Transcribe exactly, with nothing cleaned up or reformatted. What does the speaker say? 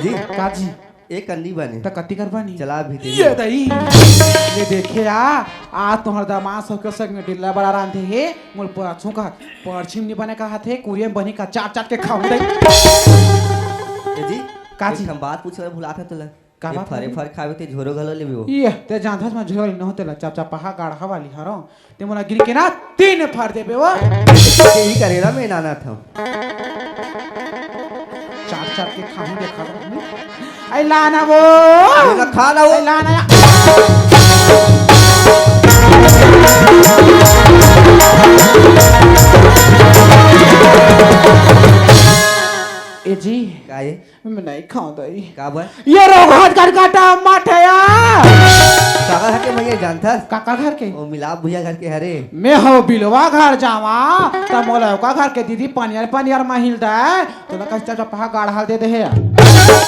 जी। का जी? एक अन्नी बने। त कति कर बनी? चला भी तेरी। ये दई। ये देखे आ, आज तोहर दामाद सब के संग में डिल्ला बड़ा रांधे हे, मोर पाछू का परछी म नी बने कहाथे, कुरिया म बनी का चाट चाट के खाहूं दई। ए जी, का एक जी? हम बात पूछे ला भुलात हंव तोला। का ये बात फरे है? फर खावे ते झोरो घलो लेबे वो। ये, ते जानथस मैं झोरो नी होते ला, चपचपाहा गाढ़ा वाली हरो। ते मोला गिन के ना तीन फर देबे वो। यही करे ना मैं नाना था। चाट चाट के खाहूं देखा। आई लाना वो। ये ना खा ना वो। आई लाना या। ए जी। का ये? मैं नहीं खाऊं दई। का बर? ये रोगहत करकटा मत है या। काका घर के भैया जानथस? काका घर के? ओ मिलाप भैया घर के हरे। मैं हो बिलवा घर जावा, त मोला ओका घर के दीदी पनियर पनियर महिल दे, तोला कस चपचपाहा गाढ़ा दे दे हे।